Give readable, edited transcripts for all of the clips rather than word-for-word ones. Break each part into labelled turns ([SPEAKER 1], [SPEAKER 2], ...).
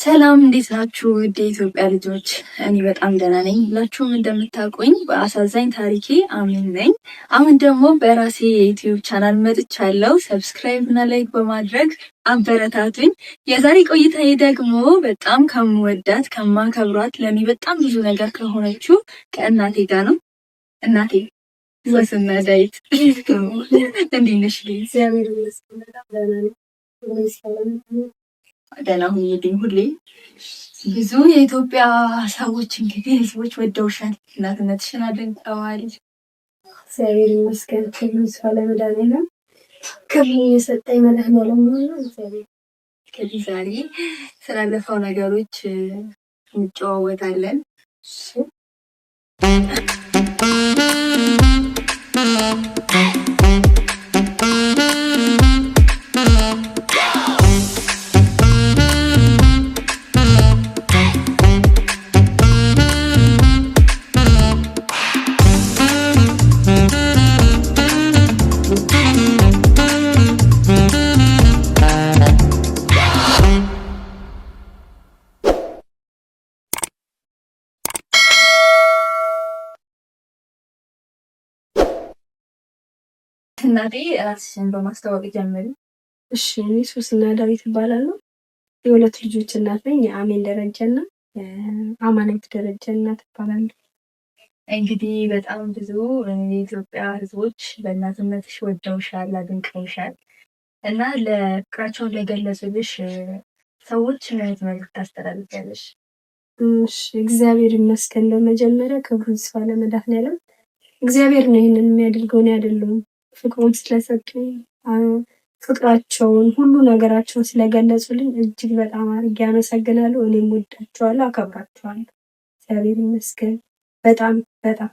[SPEAKER 1] ሰላም እንዴት ናችሁ? ውድ የኢትዮጵያ ልጆች፣ እኔ በጣም ደህና ነኝ። ሁላችሁም እንደምታውቁኝ በአሳዛኝ ታሪኬ አሜን ነኝ። አሁን ደግሞ በራሴ የ YouTube channel መጥቻለሁ። Subscribe እና like በማድረግ አበረታቱኝ። የዛሬ ቆይታዬ ደግሞ በጣም ከምወዳት ከማከብሯት፣ ለእኔ በጣም ብዙ ነገር ከሆነችው ከእናቴ ጋር ነው። እናቴ ወስና ዳዊት፣ እንዴት ነሽ? ደህና ሁኚልኝ ሁሌ። ብዙ የኢትዮጵያ ሰዎች እንግዲህ ህዝቦች ወደውሻል፣ እናትነትሽን አድንቀዋል።
[SPEAKER 2] እግዚአብሔር ይመስገን። ክብሩ ይስፋ ለመድኃኒዓለም። ክብሩን የሰጠኝ መድኃኒዓለም ነው። እግዚአብሔር
[SPEAKER 1] ከዚህ ዛሬ ስላለፈው ነገሮች እንጨዋወታለን። እናቴ ራስሽን በማስተዋወቅ ጀምሪ።
[SPEAKER 2] እሺ፣ እኔ ሶስና ዳዊት እባላለሁ። የሁለት ልጆች እናት ነኝ። የአሜን ደረጀና አማናዊት ደረጀ እናት እባላለሁ።
[SPEAKER 1] እንግዲህ በጣም ብዙ የኢትዮጵያ ሕዝቦች በእናትነትሽ ወደውሻል፣ አድንቀውሻል እና ለፍቅራቸውን ለገለጹልሽ ሰዎች ምን አይነት መልዕክት ታስተላልፊያለሽ?
[SPEAKER 2] እሺ፣ እግዚአብሔር ይመስገን። በመጀመሪያ ክብሩ ይስፋ ለመድኃኒዓለም። እግዚአብሔር ነው ይህንን የሚያደርገው፣ እኔ አይደለሁም። ፍቅሩን ስለሰጡኝ፣ ፍቅራቸውን ሁሉ ነገራቸውን ስለገለጹልኝ እጅግ በጣም አድርጌ አመሰግናለሁ። እኔም ወዳቸዋለሁ፣ አከብራቸዋለሁ። እግዚአብሔር ይመስገን በጣም በጣም።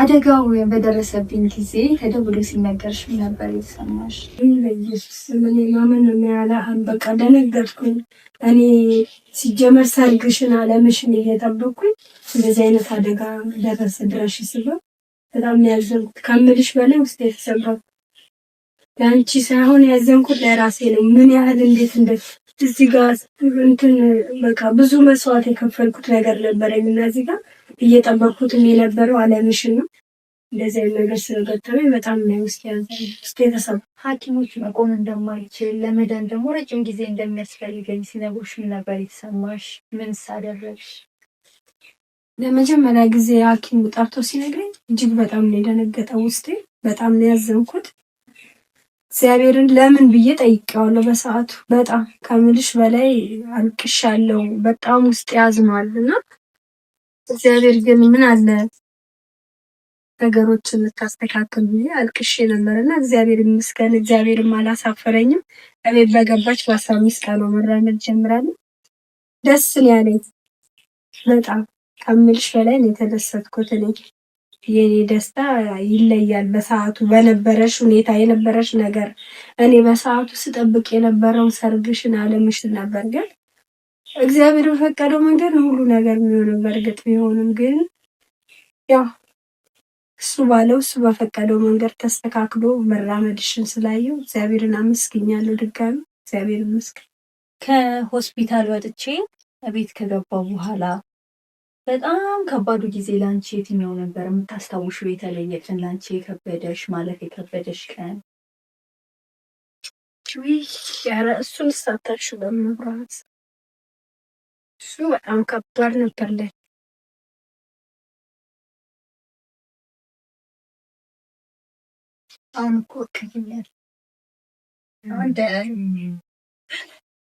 [SPEAKER 1] አደጋው በደረሰብኝ ጊዜ ተደውሎ ሲነገርሽ ምን ነበር የተሰማሽ?
[SPEAKER 2] በኢየሱስ ምን ማመን ነው የሚያላህን በቃ ደነገጥኩኝ። እኔ ሲጀመር ሰርግሽን አለምሽን እየጠበቅኩኝ እንደዚህ አይነት አደጋ ደረሰ ድረሽ ስለው በጣም ነው ያዘንኩት። ከምልሽ በላይ ውስጥ የተሰማው ለአንቺ ሳይሆን ያዘንኩት ለራሴ ነው። ምን ያህል እንዴት እንደ እዚህ ጋር እንትን በቃ ብዙ መስዋዕት የከፈልኩት ነገር ነበረኝ እና እዚህ ጋር እየጠበቅኩትም የነበረው አለምሽን ነው። እንደዚህ አይነት ነገር ስለገጠመኝ በጣም ነው ውስጥ ውስጥ የተሰማ።
[SPEAKER 1] ሐኪሞች መቆም እንደማይችል ለመዳን ደግሞ ረጅም ጊዜ እንደሚያስፈልገኝ ሲነግሩሽ ምን ነበር የተሰማሽ? ምንስ አደረግሽ?
[SPEAKER 2] ለመጀመሪያ ጊዜ ሐኪሙ ጠርቶ ሲነግረኝ እጅግ በጣም ነው የደነገጠው ውስጤ። በጣም ነው ያዘንኩት። እግዚአብሔርን ለምን ብዬ ጠይቄዋለሁ በሰዓቱ። በጣም ከምልሽ በላይ አልቅሻለሁ። በጣም ውስጤ ያዝኗል እና እግዚአብሔር ግን ምን አለ ነገሮችን ልታስተካክል ብዬ አልቅሼ ነበር እና እግዚአብሔር ይመስገን፣ እግዚአብሔርም አላሳፈረኝም። እቤት በገባች በ15 ቀኗ መራመድ ጀምራለች። ደስ ነው ያለኝ በጣም ከምልሽ በላይ ነው የተደሰትኩት። እኔ የኔ ደስታ ይለያል። በሰዓቱ በነበረሽ ሁኔታ የነበረሽ ነገር እኔ በሰዓቱ ስጠብቅ የነበረው ሰርግሽን አለምሽን ነበር። ግን እግዚአብሔር በፈቀደው መንገድ ነው ሁሉ ነገር የሚሆነው። በእርግጥ ቢሆንም ግን ያው እሱ ባለው እሱ በፈቀደው መንገድ ተስተካክሎ መራመድሽን ስላየው እግዚአብሔርን አመስግኛለሁ። ድጋሚ እግዚአብሔር ይመስገን።
[SPEAKER 1] ከሆስፒታል ወጥቼ ቤት ከገባው በኋላ በጣም ከባዱ ጊዜ ላንቺ የትኛው ነበር? የምታስታውሽው የተለየ ቀን ላንቺ የከበደሽ ማለፍ የከበደሽ ቀን?
[SPEAKER 2] ውይ ኧረ እሱን ሳታልሺው በመብራት እሱ በጣም ከባድ ነበር ለኔ።
[SPEAKER 1] አሁን እኮ እክልኛል። አሁን ደህና ነኝ።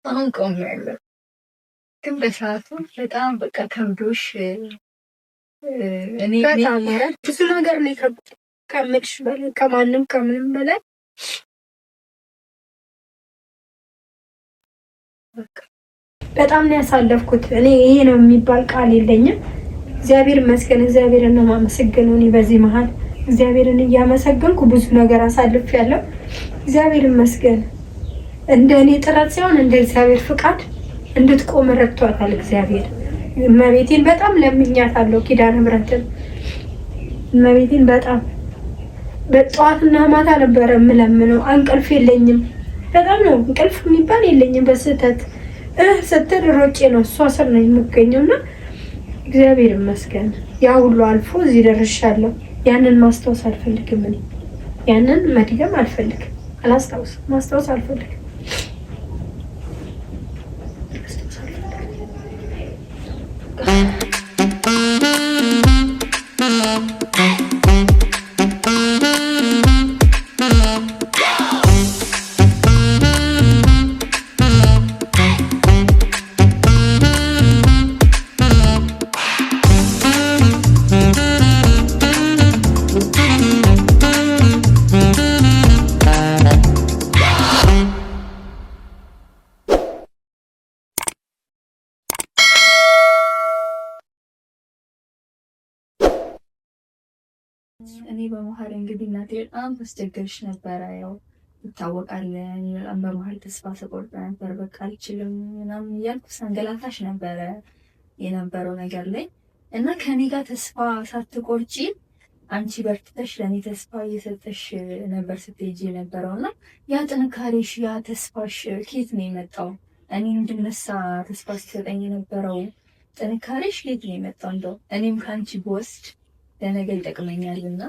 [SPEAKER 1] አሁን ቆሜያለሁ። ግን በሰዓቱ በጣም በቃ ከብዶሽ እኔ
[SPEAKER 2] በጣም ኧረ ብዙ ነገር ነው የከበደኝ ከምልሽ በላይ ከማንም ከምንም በላይ። በጣም ነው ያሳለፍኩት። እኔ ይሄ ነው የሚባል ቃል የለኝም። እግዚአብሔር ይመስገን፣ እግዚአብሔርን ነው የማመሰግነው። እኔ በዚህ መሀል እግዚአብሔርን እያመሰገንኩ ብዙ ነገር አሳልፌያለሁ። እግዚአብሔር ይመስገን። እንደ እኔ ጥረት ሳይሆን እንደ እግዚአብሔር ፍቃድ እንድትቆም ረድቷታል እግዚአብሔር። እመቤቴን በጣም ለምኛታለሁ። ኪዳነ ምሕረትን እመቤቴን በጣም በጠዋትና ማታ ነበረ የምለምነው። እንቅልፍ የለኝም፣ በጣም ነው እንቅልፍ የሚባል የለኝም። በስህተት ስትል ሮጬ ነው እሷ ስር ነው የምገኘው እና እግዚአብሔር ይመስገን ያ ሁሉ አልፎ እዚህ ደርሻለሁ። ያንን ማስታወስ አልፈልግም። እኔ ያንን መድገም አልፈልግም። አላስታውስም፣ ማስታወስ አልፈልግም።
[SPEAKER 1] እኔ በመሀል እንግዲህ እናቴ በጣም አስቸገርሽ ነበረ። ያው ይታወቃል። በጣም በመሀል ተስፋ ስቆርጥ ነበር። በቃ አልችልም ምናምን እያልኩ ሳንገላታሽ ነበረ የነበረው ነገር ላይ እና ከኔ ጋር ተስፋ ሳትቆርጪ አንቺ በርትተሽ ለእኔ ተስፋ እየሰጠሽ ነበር ስትሄጂ የነበረው እና ያ ጥንካሬሽ ያ ተስፋሽ ኬት ነው የመጣው? እኔ እንድነሳ ተስፋ ሲሰጠኝ የነበረው ጥንካሬሽ ኬት ነው የመጣው? እንደው እኔም ከአንቺ ብወስድ ለነገ ይጠቅመኛል እና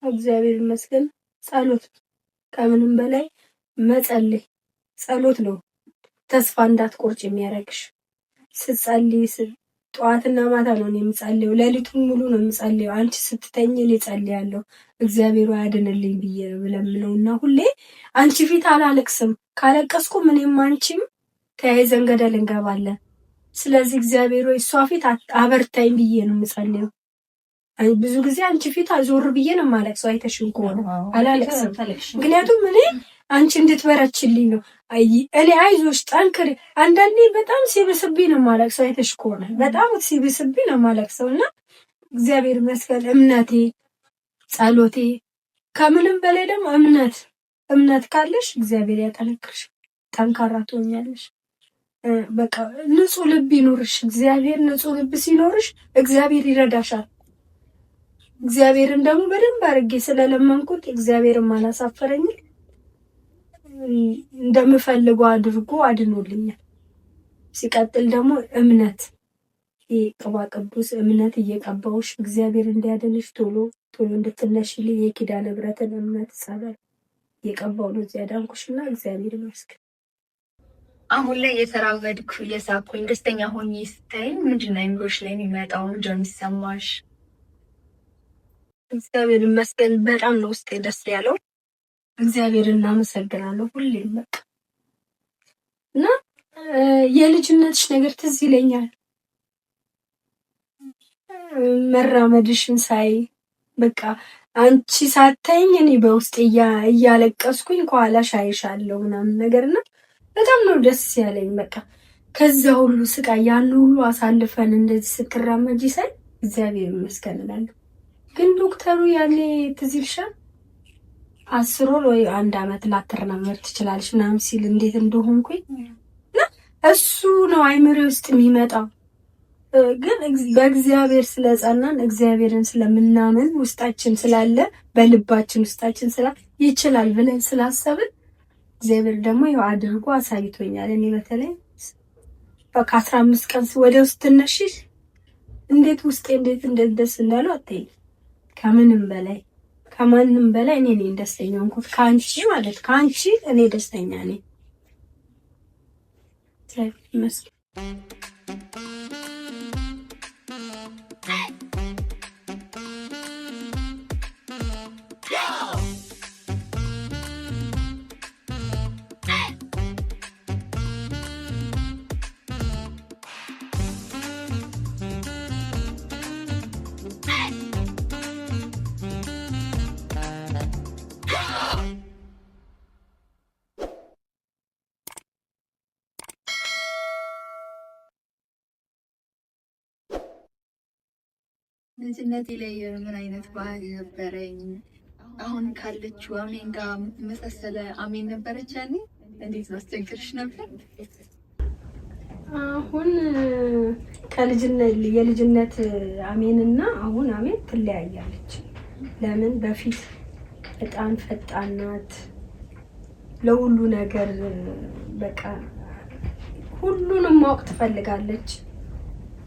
[SPEAKER 2] እግዚአብሔር ይመስገን። ጸሎት ከምንም በላይ መጸለይ ጸሎት ነው ተስፋ እንዳትቆርጭ የሚያደርግሽ። ስትጸልይ ጠዋትና ማታ ነው የምጸልየው፣ ሌሊቱን ሙሉ ነው የምጸልየው። አንቺ ስትተኝ እኔ እጸልያለሁ፣ እግዚአብሔር ያድንልኝ ብዬ ነው የምለምነው እና ሁሌ አንቺ ፊት አላለቅስም። ካለቀስኩ እኔም አንቺም ተያይዘን ገደል እንገባለን። ስለዚህ እግዚአብሔር ሆይ እሷ ፊት አበርታኝ ብዬ ነው የምጸልየው። ብዙ ጊዜ አንቺ ፊት ዞር ብዬ ነው የማለቅሰው። አይተሽን ከሆነ አላለቅስም። ምክንያቱም እኔ አንቺ እንድትበረችልኝ ነው። እኔ አይዞሽ ጠንክሪ። አንዳንዴ በጣም ሲብስብኝ ነው የማለቅሰው። አይተሽ ከሆነ በጣም ሲብስብኝ ነው የማለቅሰው እና እግዚአብሔር ይመስገን እምነቴ፣ ጸሎቴ፣ ከምንም በላይ ደግሞ እምነት እምነት ካለሽ እግዚአብሔር ያጠነክርሽ፣ ጠንካራ ትሆኛለሽ። በቃ ንጹህ ልብ ይኖርሽ። እግዚአብሔር ንጹህ ልብ ሲኖርሽ እግዚአብሔር ይረዳሻል። እግዚአብሔርን ደግሞ በደንብ አድርጌ ስለለመንኩት እግዚአብሔርም አላሳፈረኝም። እንደምፈልገው አድርጎ አድኖልኛል። ሲቀጥል ደግሞ እምነት ቅባ ቅዱስ እምነት እየቀባውሽ እግዚአብሔር እንዲያድንሽ ቶሎ ቶሎ እንድትነሽልኝ የኪዳነ ምሕረትን እምነት ጸበል እየቀባው ነው እዚያ ዳንኩሽና እግዚአብሔር ይመስገን።
[SPEAKER 1] አሁን ላይ የተራመድኩ እየሳኩኝ ደስተኛ ሆኜ ስታይኝ ምንድን ነው አይምሮሽ ላይ የሚመጣው? ምንድን ነው የሚሰማሽ?
[SPEAKER 2] እግዚአብሔር ይመስገን በጣም ነው ውስጤ ደስ ያለው። እግዚአብሔር እናመሰግናለሁ ሁሌም በቃ እና የልጅነትሽ ነገር ትዝ ይለኛል። መራመድሽን ሳይ በቃ አንቺ ሳታይኝ እኔ በውስጤ እያለቀስኩኝ ከኋላሽ አይሻለሁ ምናምን ነገር እና በጣም ነው ደስ ያለኝ። በቃ ከዛ ሁሉ ስቃይ ያን ሁሉ አሳልፈን እንደዚህ ስትራመጂ ሳይ እግዚአብሔር ይመስገን እላለሁ። ግን ዶክተሩ ያኔ ትዝ ይልሻል 10 ወር ወይ አንድ አመት ላትራመድ ትችላለች ምናምን ሲል እንዴት እንደሆንኩኝ እና እሱ ነው አይምሬ ውስጥ የሚመጣው። ግን በእግዚአብሔር ስለጸናን እግዚአብሔርን ስለምናምን ውስጣችን ስላለ በልባችን ውስጣችን ስላ ይችላል ብለን ስላሰብን እግዚአብሔር ደግሞ ያው አድርጎ አሳይቶኛል። እኔ በተለይ ከ15 ቀን ወደ ውስጥ ትነሽ እንዴት ውስጤ እንዴት እንዴት ደስ እንዳለው አትይኝ። ከምንም በላይ ከማንም በላይ እኔ ነኝ ደስተኛ ሆንኩት። ከአንቺ ማለት ከአንቺ እኔ ደስተኛ ነኝ። ይመስገን።
[SPEAKER 1] ልጅነቴ ላይ ምን አይነት ባህሪ ነበረኝ? አሁን ካለችው አሜን ጋር የምትመሳሰለ አሜን ነበረች ያኔ? እንዴት ማስቸግርሽ ነበር?
[SPEAKER 2] አሁን ከልጅነት የልጅነት አሜንና አሁን አሜን ትለያያለች። ለምን በፊት በጣም ፈጣን ናት። ለሁሉ ነገር በቃ ሁሉንም ማወቅ ትፈልጋለች።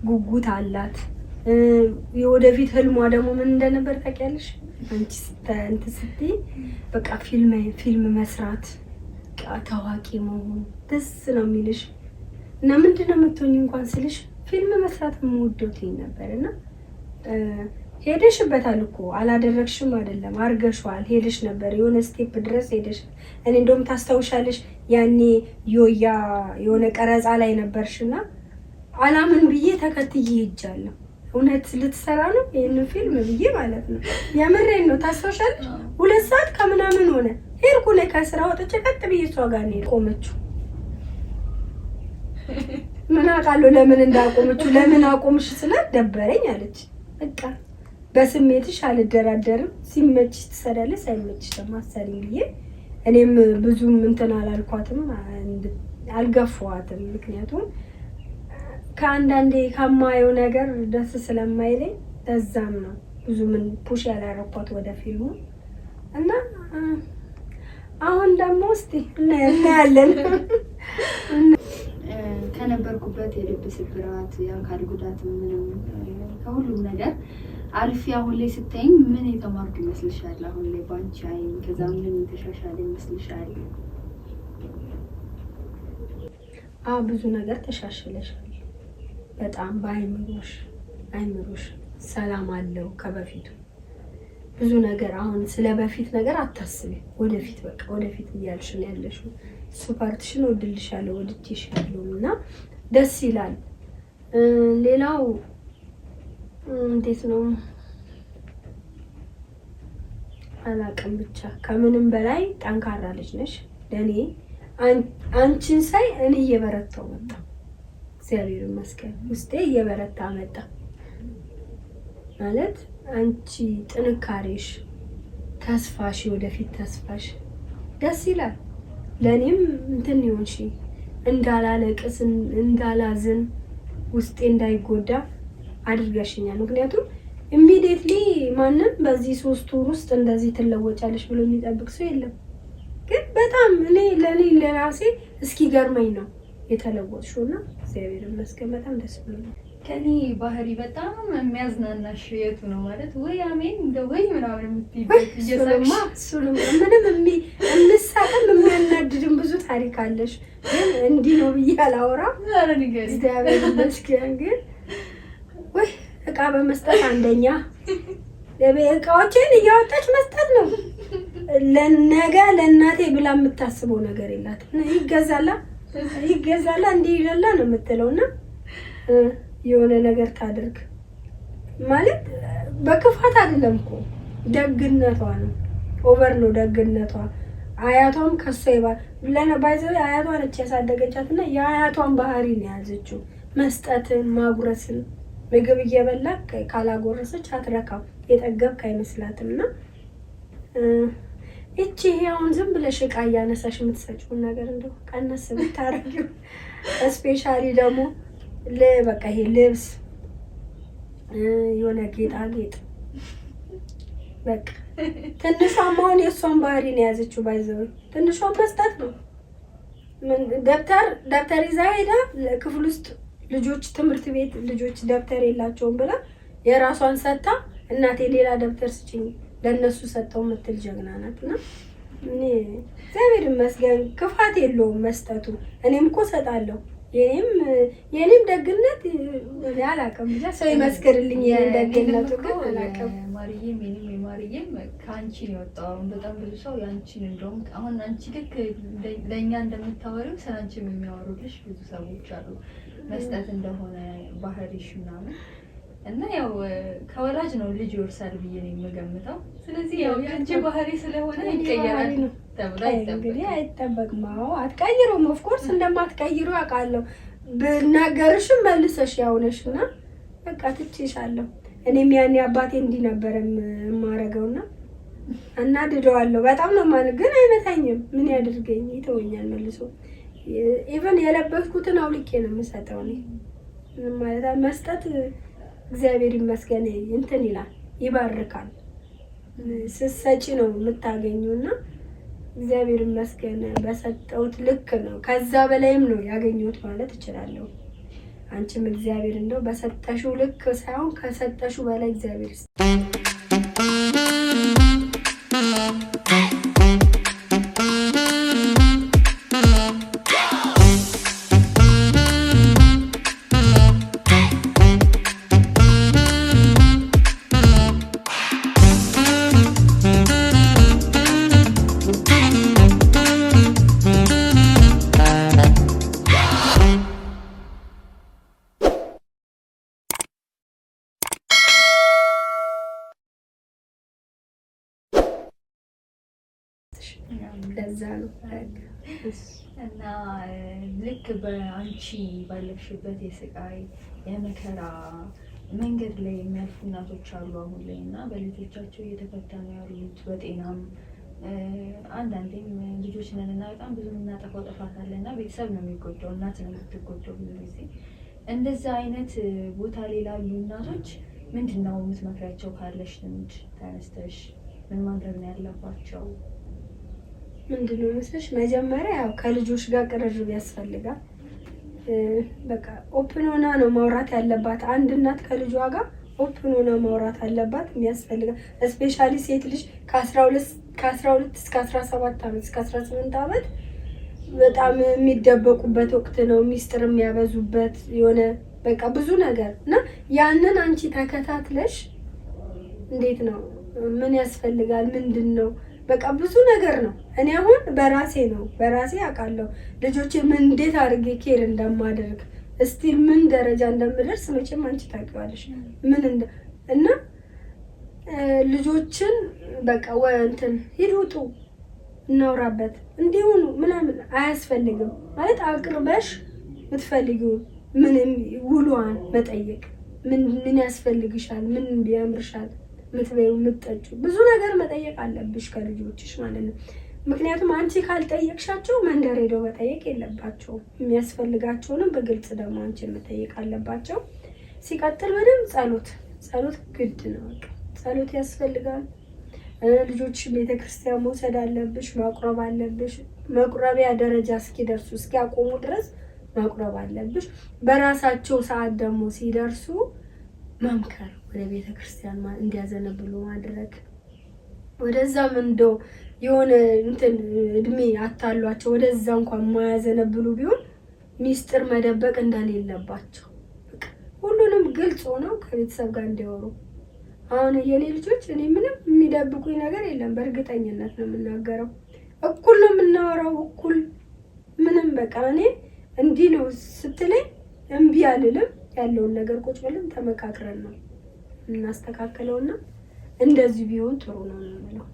[SPEAKER 2] ጉጉት አላት። የወደፊት ህልሟ ደግሞ ምን እንደነበር ታውቂያለሽ? አንቺ እንትን ስትይ በቃ ፊልም መስራት፣ ታዋቂ መሆን ደስ ነው የሚልሽ እና ምንድን ነው የምትሆኝ እንኳን ስልሽ ፊልም መስራት የምወደው ትይኝ ነበር። እና ሄደሽበታል እኮ አላደረግሽም አይደለም፣ አርገሽዋል። ሄደሽ ነበር የሆነ step ድረስ ሄደሽ። እኔ እንደውም ታስታውሻለሽ ያኔ ዮያ የሆነ ቀረጻ ላይ ነበርሽና አላምን ብዬ ተከትዬ ሄጃለሁ። እውነት ልትሰራ ነው ይህንን ፊልም ብዬ ማለት ነው። የምሬን ነው። ታስታውሻለሽ? 2 ሰዓት ከምናምን ሆነ ሄድኩ። እኔ ከስራ ወጥቼ ቀጥ ብዬ እሷ ጋር ነው የቆመችው። ምን አውቃለሁ ለምን እንዳቆመችው። ለምን አቆምሽ ስላት ደበረኝ አለች። በቃ በስሜትሽ አልደራደርም፣ ሲመችሽ ትሰሪያለሽ፣ ሳይመችሽ ደግሞ አትሰሪም ብዬ እኔም ብዙም እንትን አላልኳትም፣ አልገፋዋትም። ምክንያቱም ከአንዳንዴ ከማየው ነገር ደስ ስለማይለኝ ለዛም ነው ብዙ ምን push ያላረኳት ወደ ፊልሙ። እና አሁን ደግሞ እስቲ እናያለን።
[SPEAKER 1] ከነበርኩበት የልብ ስብራት፣ የአካል ጉዳት፣ ምንም ከሁሉም ነገር አልፌ አሁን ላይ ስታይኝ ምን የተማርኩ ይመስልሻል? አሁን ላይ ባንቺ አይን ከዛ ምን የተሻሻለ ይመስልሻል?
[SPEAKER 2] አዎ ብዙ ነገር ተሻሽለሻል። በጣም በአይምሮሽ አይምሮሽ ሰላም አለው ከበፊቱ። ብዙ ነገር አሁን ስለ በፊት ነገር አታስቢ። ወደፊት በቃ ወደፊት እያልሽ ነው ያለሽው። እሱ part ሽን ወድልሻለሁ፣ ወድጄሻለሁ እና ደስ ይላል። ሌላው እንዴት ነው አላውቅም፣ ብቻ ከምንም በላይ ጠንካራ ልጅ ነሽ። ለእኔ አንቺን ሳይ እኔ እየበረታው መጣ። እግዚአብሔር ይመስገን ውስጤ እየበረታ መጣ። ማለት አንቺ ጥንካሬሽ፣ ተስፋሽ፣ ወደፊት ተስፋሽ ደስ ይላል። ለእኔም እንትን ይሆንሽ እንዳላለቅስ እንዳላዝን ውስጤ እንዳይጎዳ አድርገሽኛል። ምክንያቱም immediately ማንም በዚህ 3 ወር ውስጥ እንደዚህ ትለወጫለሽ ብሎ የሚጠብቅ ሰው የለም። ግን በጣም እኔ ለእኔ ለራሴ እስኪገርመኝ ነው የተለወጥሽው እና እግዚአብሔር ይመስገን በጣም ደስ ብሎኛል።
[SPEAKER 1] ከኔ ባህሪ በጣም የሚያዝናናሽ የቱ ነው? ማለት ወይ አሜን እንደ ወይ ምናምን የምትይበት እየሳቅሽ
[SPEAKER 2] እሱንማ ምንም የሚሳቅም የሚያናድድም ብዙ ታሪክ አለሽ፣ ግን እንዲህ ነው ብዬ አላወራም።
[SPEAKER 1] ኧረ ንገሪኝ።
[SPEAKER 2] እግዚአብሔር ይመስገን ግን ወይ እቃ በመስጠት አንደኛ እቃዎችን እያወጣች መስጠት ነው። ለነገ ለእናቴ ብላ የምታስበው ነገር የላትም። ይገዛላ ይገዛላ እንዲህ ይላላ ነው የምትለው እና የሆነ ነገር ታድርግ ማለት በክፋት አይደለም እኮ ደግነቷ ነው። Over ነው ደግነቷ። አያቷም ከሷ by the way አያቷ ነች ያሳደገቻት እና የአያቷን ባህሪ ነው የያዘችው። መስጠትን፣ ማጉረስን። ምግብ እየበላ ካላጎረሰች አትረካም፣ የጠገብክ አይመስላትም። እና ይቺ ይሄ አሁን ዝም ብለሽ እቃ እያነሳሽ የምትሰጪውን ነገር እንደው ቀነስ ብታረጊው፣ especially ደግሞ በቃ ይሄ ልብስ የሆነ ጌጣጌጥ በቃ ትንሿም አሁን የእሷን ባህሪ ነው የያዘችው። By the way ትንሿን መስጠት ነው። ደብተር ደብተር ይዛ ሄዳ ክፍል ውስጥ ልጆች ትምህርት ቤት ልጆች ደብተር የላቸውም ብላ የራሷን ሰጥታ እናቴ ሌላ ደብተር ስጭኝ ለእነሱ ሰጠው የምትል ጀግና ናት። እና እኔ እግዚአብሔር ይመስገን ክፋት የለውም መስጠቱ። እኔም እኮ እሰጣለሁ። የኔም ደግነት እኔ አላውቅም፣ ብቻ ሰው ይመስክርልኝ። የኔም ደግነቱ ግን አላውቅም።
[SPEAKER 1] ማርዬም የኔም የማርዬም ከአንቺ ነው የወጣው። አሁን በጣም ብዙ ሰው የአንቺን እንደውም አሁን አንቺ ልክ ለእኛ እንደምታወሪው ስለ አንቺም የሚያወሩልሽ ብዙ ሰዎች አሉ፣ መስጠት እንደሆነ ባህሪሽ ምናምን። እና ያው ከወላጅ ነው ልጅ ይወርሳል ብዬ ነው የምገምተው። ስለዚህ ያው የአንቺ ባህሪ ስለሆነ ይቀየራል ተብሎ
[SPEAKER 2] እንግዲህ አይጠበቅም። አዎ አትቀይሩም። Of course እንደማትቀይሩ አውቃለሁ። ብናገርሽም መልሰሽ ያው ነሽ እና በቃ ትቼሻለሁ። እኔም ያኔ አባቴ እንዲህ ነበረ የማረገውና እናድደዋለሁ በጣም ነው ማለት ግን አይመታኝም። ምን ያድርገኝ? ይተወኛል መልሶ። Even የለበስኩትን አውልቄ ነው የምሰጠው እኔ ማለት መስጠት እግዚአብሔር ይመስገን እንትን ይላል ይባርካል። ስትሰጪ ነው የምታገኙና እግዚአብሔር ይመስገን በሰጠሁት ልክ ነው፣ ከዛ በላይም ነው ያገኘሁት ማለት እችላለሁ። አንቺም እግዚአብሔር እንደው በሰጠሽው ልክ ሳይሆን ከሰጠሽው በላይ እግዚአብሔር ለዛ ነው።
[SPEAKER 1] እና ልክ በአንቺ ባለፍሽበት የስቃይ የመከራ መንገድ ላይ የሚያልፉ እናቶች አሉ አሁን ላይ እና በልጆቻቸው እየተፈተኑ ያሉት በጤናም አንዳንዴም ልጆች ነን እና በጣም ብዙ የምናጠፋው ጥፋት አለ እና ቤተሰብ ነው የሚጎዳው፣ እናት ነው የምትጎዳው ብዙ ጊዜ። እንደዛ አይነት ቦታ ላይ ላሉ እናቶች ምንድን ነው የምትመክሪያቸው? ካለሽ ልምድ ተነስተሽ ምን ማድረግ ነው ያለባቸው?
[SPEAKER 2] ምንድን ነው መሰለሽ፣ መጀመሪያ ያው ከልጆች ጋር ቅርርብ ያስፈልጋል። በቃ open ሆና ነው ማውራት ያለባት። አንድ እናት ከልጇ ጋር open ሆና ማውራት አለባት የሚያስፈልጋል። Especially ሴት ልጅ ከ12 እስከ 17 ዓመት እስከ 18 ዓመት በጣም የሚደበቁበት ወቅት ነው። ሚስጥር የሚያበዙበት የሆነ በቃ ብዙ ነገር እና ያንን አንቺ ተከታትለሽ እንዴት ነው ምን ያስፈልጋል ምንድን ነው በቃ ብዙ ነገር ነው። እኔ አሁን በራሴ ነው በራሴ አውቃለሁ ልጆቼ ምን እንዴት አድርጌ care እንደማደርግ እስቲ ምን ደረጃ እንደምደርስ መቼም አንቺ ታውቂዋለሽ። ምን እና ልጆችን በቃ እንትን ሂድ ውጡ እናውራበት እንዲሆኑ ምናምን አያስፈልግም ማለት አቅርበሽ የምትፈልጊውን ምን ውሏን መጠየቅ ምን ምን ያስፈልግሻል፣ ምን ቢያምርሻል ምትበይው ምትጠጪው ብዙ ነገር መጠየቅ አለብሽ ከልጆችሽ ማለት ነው። ምክንያቱም አንቺ ካልጠየቅሻቸው መንደር ሄደው መጠየቅ የለባቸውም። የሚያስፈልጋቸውንም በግልጽ ደግሞ አንቺን መጠየቅ አለባቸው። ሲቀጥል በደንብ ጸሎት ጸሎት ግድ ነው። በቃ ጸሎት ያስፈልጋል። ልጆች ቤተክርስቲያን መውሰድ አለብሽ፣ ማቁረብ አለብሽ። መቁረቢያ ደረጃ እስኪደርሱ እስኪያቆሙ ድረስ ማቁረብ አለብሽ። በራሳቸው ሰዓት ደግሞ ሲደርሱ መምከር፣ ወደ ቤተ ክርስቲያን እንዲያዘነብሉ ማድረግ፣ ወደዛም እንደው የሆነ እንትን እድሜ አታሏቸው ወደዛ እንኳን የማያዘነብሉ ቢሆን ሚስጥር መደበቅ እንደሌለባቸው ሁሉንም ግልጽ ሆነው ከቤተሰብ ጋር እንዲያወሩ። አሁን የኔ ልጆች እኔ ምንም የሚደብቁኝ ነገር የለም። በእርግጠኝነት ነው የምናገረው። እኩል ነው የምናወራው፣ እኩል ምንም በቃ እኔ እንዲህ ነው ስትለኝ እምቢ አልልም። ያለውን ነገር ቁጭ ብለን ተመካክረን ነው የምናስተካክለውና እንደዚህ ቢሆን ጥሩ ነው የምለው።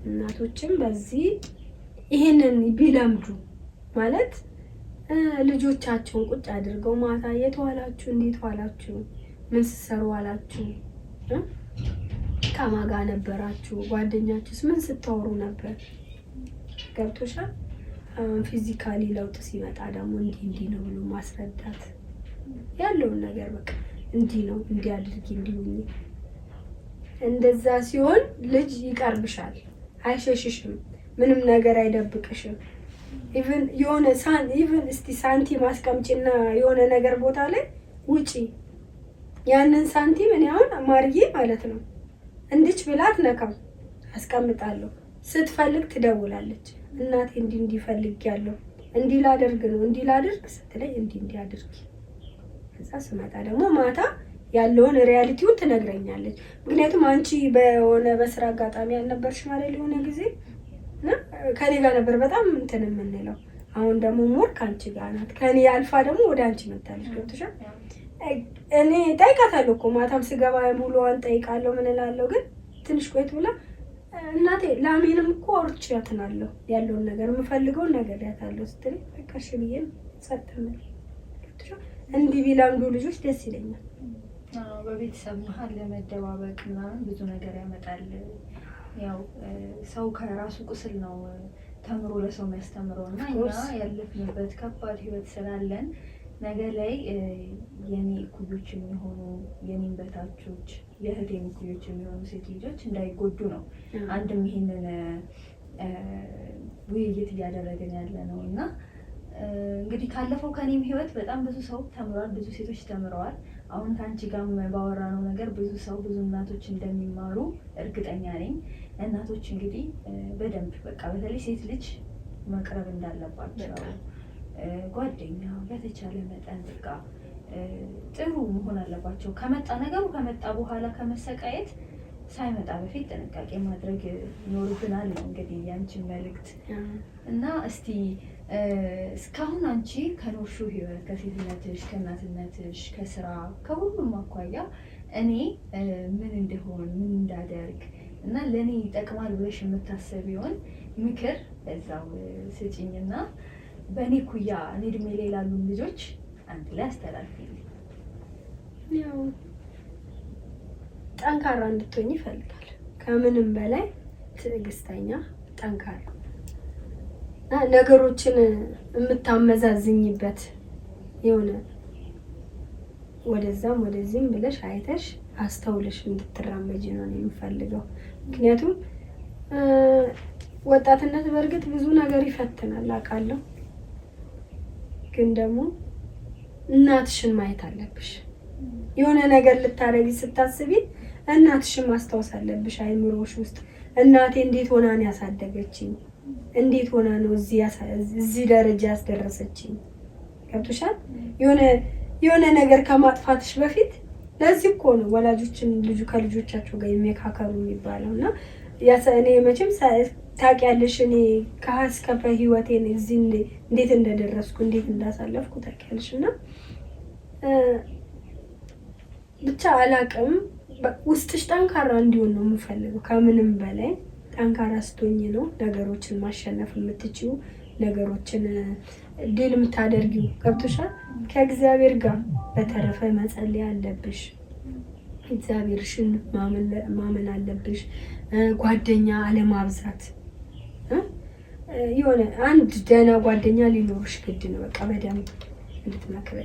[SPEAKER 2] እናቶችም በዚህ ይሄንን ቢለምዱ ማለት ልጆቻቸውን ቁጭ አድርገው ማታ የት ዋላችሁ፣ እንዴት ዋላችሁ፣ ምን ስትሰሩ ዋላችሁ፣ ከማን ጋር ነበራችሁ፣ ጓደኛችሁስ ምን ስታወሩ ነበር? ገብቶሻል? Physically ለውጥ ሲመጣ ደግሞ እንዲህ እንዲህ ነው ብሎ ማስረዳት ያለውን ነገር በቃ እንዲህ ነው እንዲህ አድርጊ እንዲህ ሁኚ። እንደዛ ሲሆን ልጅ ይቀርብሻል፣ አይሸሽሽም፣ ምንም ነገር አይደብቅሽም። Even የሆነ even እስቲ ሳንቲም አስቀምጪና የሆነ ነገር ቦታ ላይ ውጪ ያንን ሳንቲም እኔ አሁን ማርዬ ማለት ነው እንድች ብላት ነካም አስቀምጣለሁ። ስትፈልግ ትደውላለች። እናቴ እንዲህ እንዲህ ፈልጌያለሁ፣ እንዲህ ላደርግ ነው እንዲህ ላደርግ ስትለኝ እንዲህ እንዲህ አድርጊ። ከዛ ስመጣ ደግሞ ማታ ያለውን reality ውን ትነግረኛለች። ምክንያቱም አንቺ በሆነ በስራ አጋጣሚ ያልነበርሽ ማለት የሆነ ጊዜ እና ከኔ ጋር ነበር በጣም እንትን የምንለው። አሁን ደግሞ more ከአንቺ ጋር ናት። ከኔ አልፋ ደግሞ ወደ አንቺ መታለች። ገብቶሻል? እኔ ጠይቃታለሁ እኮ ማታም ስገባ ሙሉዋን ጠይቃለሁ፣ ምን እላለሁ። ግን ትንሽ ቆይት ብላ እናቴ ላሜንም እኮ አውርቻትናለሁ ያለውን ነገር የምፈልገውን ነገር ያታለሁ ስትለኝ በቃ እሺ ብዬ ነው ጸጥ የምልህ። እንዲህ ቢለምዱ ልጆች ደስ ይለኛል።
[SPEAKER 1] በቤተሰብ መሀል ለመደባበቅ ምናምን ብዙ ነገር ያመጣል። ያው ሰው ከራሱ ቁስል ነው ተምሮ ለሰው የሚያስተምረው እና እኛ ያለፍንበት ከባድ ህይወት ስላለን ነገ ላይ የኔ እኩዮች የሚሆኑ የኔን በታቾች የእህቴን እኩዮች የሚሆኑ ሴት ልጆች እንዳይጎዱ ነው አንድም ይሄንን ውይይት እያደረግን ያለ ነው። እና እንግዲህ ካለፈው ከኔም ህይወት በጣም ብዙ ሰው ተምሯል፣ ብዙ ሴቶች ተምረዋል። አሁን ከአንቺ ጋርም ባወራነው ነገር ብዙ ሰው ብዙ እናቶች እንደሚማሩ እርግጠኛ ነኝ። እናቶች እንግዲህ በደንብ በቃ በተለይ ሴት ልጅ መቅረብ እንዳለባቸው ጓደኛ በተቻለ መጠን በቃ ጥሩ መሆን አለባቸው። ከመጣ ነገሩ ከመጣ በኋላ ከመሰቃየት ሳይመጣ በፊት ጥንቃቄ ማድረግ ይኖርብናል ነው እንግዲህ ያንቺን መልእክት። እና እስቲ እስካሁን አንቺ ከኖርሽው ህይወት ከሴትነትሽ፣ ከእናትነትሽ፣ ከስራ ከሁሉም አኳያ እኔ ምን እንደሆን ምን እንዳደርግ እና ለእኔ ይጠቅማል ብለሽ የምታስቢውን ምክር በዛው ስጪኝና በእኔ ኩያ እኔ እድሜ ላይ ላሉ ልጆች አንድ ላይ አስተላልፊልኝ።
[SPEAKER 2] ያው ጠንካራ እንድትሆኝ ይፈልጋል። ከምንም በላይ ትዕግስተኛ፣ ጠንካራ እና ነገሮችን የምታመዛዝኝበት የሆነ ወደዛም ወደዚህም ብለሽ አይተሽ አስተውለሽ እንድትራመጂ ነው የምፈልገው። ምክንያቱም ወጣትነት በእርግጥ ብዙ ነገር ይፈትናል አውቃለሁ። ግን ደግሞ እናትሽን ማየት አለብሽ። የሆነ ነገር ልታደርጊ ስታስቢ እናትሽን ማስታወስ አለብሽ። አይምሮሽ ውስጥ እናቴ እንዴት ሆና ነው ያሳደገችኝ? እንዴት ሆና ነው እዚህ ደረጃ ያስደረሰችኝ? ገብቶሻል? የሆነ ነገር ከማጥፋትሽ በፊት ለዚህ እኮ ነው ወላጆችን ልጁ ከልጆቻቸው ጋር የሚመካከሩ የሚባለው። እና እኔ መቼም ታውቂያለሽ፣ እኔ ከሀ እስከ ፐ ህይወቴን እዚህ እንዴት እንደደረስኩ እንዴት እንዳሳለፍኩ ታውቂያለሽ። እና ብቻ አላቅም፣ ውስጥሽ ጠንካራ እንዲሆን ነው የምፈልገው። ከምንም በላይ ጠንካራ ስትሆኚ ነው ነገሮችን ማሸነፍ የምትችይው፣ ነገሮችን ድል የምታደርጊው። ገብቶሻል? ከእግዚአብሔር ጋር በተረፈ መጸለይ አለብሽ። እግዚአብሔርሽን ማመን አለብሽ። ጓደኛ አለማብዛት፣ የሆነ አንድ ደህና ጓደኛ ሊኖርሽ ግድ ነው። በቃ በደንብ እንድትመክር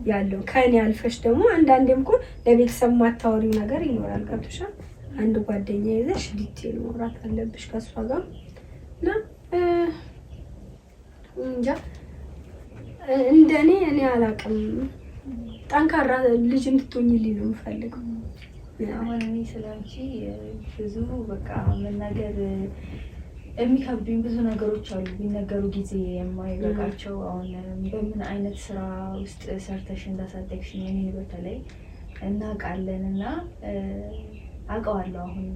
[SPEAKER 2] ያለው ከእኔ አልፈሽ ደግሞ አንዳንዴም እኮ ለቤተሰብ ማታወሪው ነገር ይኖራል። ገብቶሻል? አንድ ጓደኛ ይዘሽ detail ማውራት አለብሽ ከእሷ ጋር። እና እንጃ እንደኔ እኔ አላውቅም፣ ጠንካራ ልጅ እንድትሆኝልኝ ነው የምፈልገው።
[SPEAKER 1] አሁን እኔ ስለ አንቺ ብዙ በቃ መናገር የሚከብዱኝ ብዙ ነገሮች አሉ፣ ቢነገሩ ጊዜ የማይበቃቸው። አሁን በምን አይነት ስራ ውስጥ ሰርተሽ እንዳሳደግሽኝ እኔ በተለይ እናውቃለን እና አውቀዋለሁ። አሁን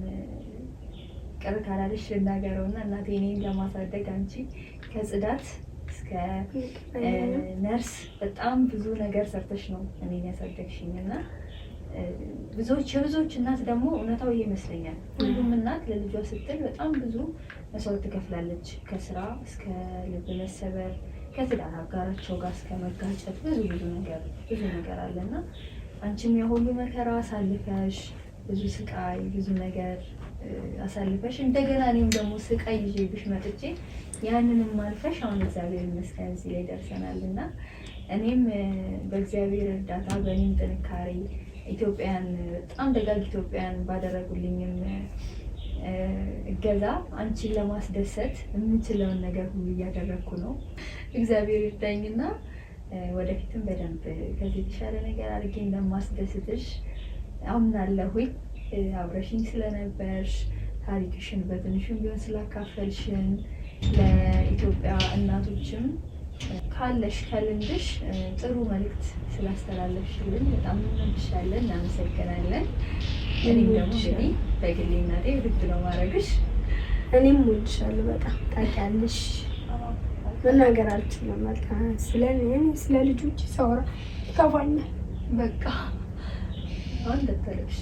[SPEAKER 1] ቅር ካላለሽ ልናገረው እና እናቴ እኔን ለማሳደግ አንቺ ከጽዳት እስከ ነርስ በጣም ብዙ ነገር ሰርተሽ ነው እኔን ያሳደግሽኝ። እና ብዙዎች የብዙዎች እናት ደግሞ እውነታው ይሄ ይመስለኛል። ሁሉም እናት ለልጇ ስትል በጣም ብዙ መስዋዕት ትከፍላለች። ከስራ እስከ ልብ መሰበር፣ ከትዳር አጋራቸው ጋር እስከ መጋጨት ብዙ ብዙ ነገር ብዙ ነገር አለና አንቺም የሁሉ መከራ አሳልፈሽ ብዙ ስቃይ ብዙ ነገር አሳልፈሽ እንደገና እኔም ደግሞ ስቃይ ይዤብሽ መጥቼ ያንንም አልፈሽ አሁን እግዚአብሔር ይመስገን እዚህ ላይ ደርሰናል። እና እኔም በእግዚአብሔር እርዳታ በእኔም ጥንካሬ ኢትዮጵያን በጣም ደጋግ ኢትዮጵያን ባደረጉልኝም እገዛ አንቺን ለማስደሰት የምችለውን ነገር ሁሉ እያደረግኩ ነው። እግዚአብሔር ይርዳኝና ወደፊትም በደንብ ከዚህ የተሻለ ነገር አድርጌ እንደማስደስትሽ አምናለሁኝ። አብረሽኝ ስለነበርሽ ታሪክሽን በትንሹም ቢሆን ስላካፈልሽን ለኢትዮጵያ እናቶችም ካለሽ ከልምድሽ ጥሩ መልዕክት ስላስተላለፍሽልን በጣም እንወድሻለን፣ እናመሰግናለን። እኔም ደግሞ እንግዲህ በግሌ እናቴ ውድ ነው ማድረግሽ።
[SPEAKER 2] እኔም እወድሻለሁ በጣም ታውቂያለሽ። መናገር አልችልም። በቃ ስለ እኔ ስለ ልጆች ሳወራ ይከፋኛል።
[SPEAKER 1] በቃ አሁን እንዳታለቅሽ።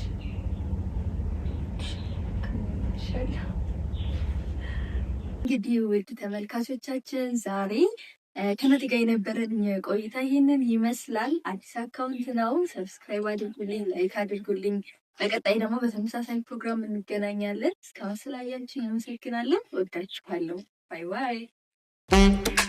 [SPEAKER 1] እንግዲህ ውድ ተመልካቾቻችን ዛሬ ከናቲ ጋር የነበረን ቆይታ ይህንን ይመስላል። አዲስ account ነው። Subscribe አድርጉልኝ፣ like አድርጉልኝ። በቀጣይ ደግሞ በተመሳሳይ ፕሮግራም እንገናኛለን። እስካሁን ስላያችሁኝ አመሰግናለሁ። ወዳችኋለሁ። Bye bye።